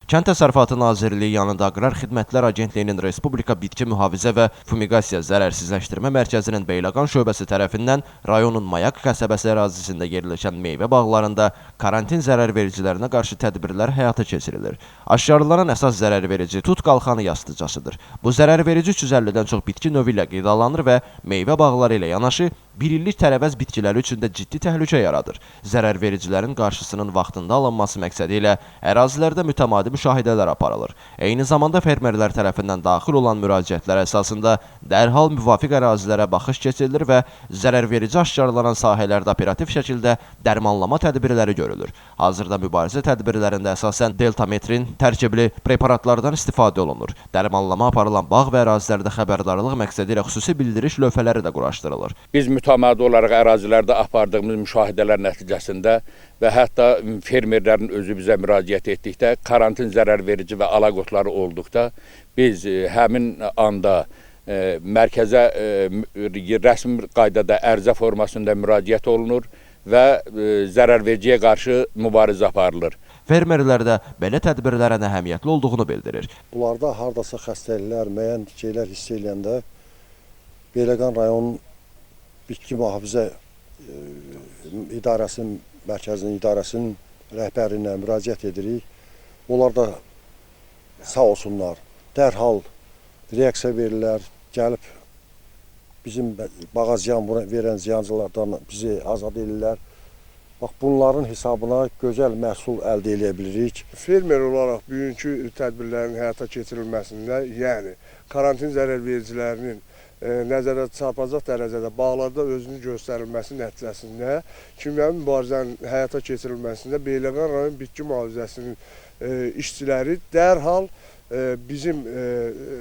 Kənd Təsərrüfatı Nazirliyi yanında Aqrar Xidmətlər Agentliyinin Respublika Bitki Mühafizə və Fumigasiya Zərərsizləşdirmə Mərkəzinin Beyləqan şöbəsi tərəfindən rayonun Mayak qəsəbəsi ərazisində yerləşən meyvə bağlarında karantin zərərvericilərinə qarşı tədbirlər həyata keçirilir. Aşkarlanan əsas zərərverici tut qalxanı yastıcasıdır. Bu zərərverici 350-dən çox bitki növü ilə qidalanır və meyvə bağları ilə yanaşı bir illik tərəvəz bitkiləri üçün də ciddi təhlükə yaradır. Zərərvericilərin qarşısının vaxtında alınması məqsədi ilə ərazilərdə mütəmadi müşahidələr aparılır. Eyni zamanda fermerlər tərəfindən daxil olan müraciətlər əsasında dərhal müvafiq ərazilərə baxış keçirilir və zərərverici aşkarlanan sahələrdə operativ şəkildə dərmanlama tədbirləri görülür. Hazırda mübarizə tədbirlərində əsasən deltametrin tərkibli preparatlardan istifadə olunur. Dərmanlama aparılan bağ və ərazilərdə xəbərdarlıq məqsədi ilə xüsusi bildiriş lövhələri də quraşdırılır. Biz mütəmadi olaraq ərazilərdə apardığımız müşahidələr nəticəsində və hətta fermerlərin özü bizə müraciət etdikdə, karantin zərərverici və alaqotları olduqda biz həmin anda mərkəzə rəsmi qaydada ərizə formasında müraciət olunur və zərərvericiyə qarşı mübarizə aparılır. Fermerlər də belə tədbirlərin əhəmiyyətli olduğunu bildirir. Bunlarda hardasa xəstəliklər, müəyyən şeylər hiss eləyəndə Beyləqan rayon Bitki Mühafizə İdarəsinin, mərkəzinin idarəsinin rəhbərinə müraciət edirik. Onlar da sağ olsunlar, dərhal reaksiya verirlər, gəlib bizim bağa ziyan verən ziyancılardan bizi azad edirlər. Bax, bunların hesabına gözəl məhsul əldə edə bilirik. Fermer olaraq bugünkü tədbirlərin həyata keçirilməsində, yəni karantin zərərvericilərinin nəzərə çarpacaq dərəcədə bağlarda özünü göstərilməsi nəticəsində kimyəvi mübarizənin həyata keçirilməsində Beyləqan rayon bitki mühafizəsinin işçiləri dərhal bizim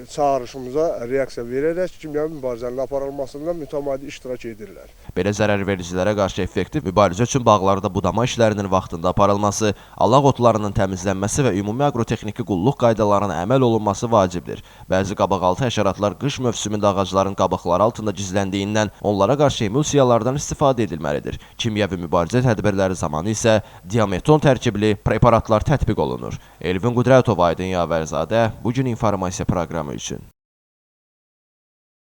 çağırışımıza reaksiya verərək kimyəvi mübarizənin aparılmasında mütəmadi iştirak edirlər. Belə zərərvericilərə qarşı effektiv mübarizə üçün bağlarda budama işlərinin vaxtında aparılması, alaq otlarının təmizlənməsi və ümumi aqrotexniki qulluq qaydalarına əməl olunması vacibdir. Bəzi qabaqaltı həşəratlar qış mövsümündə ağacların qabıqları altında gizləndiyindən onlara qarşı emulsiyalardan istifadə edilməlidir. Kimyəvi mübarizə tədbirləri zamanı isə diameton tərkibli preparatlar tətbiq olunur. Elvin Qudrətov, Aydın Yavərzadə, Bugün informasiya proqramı üçün.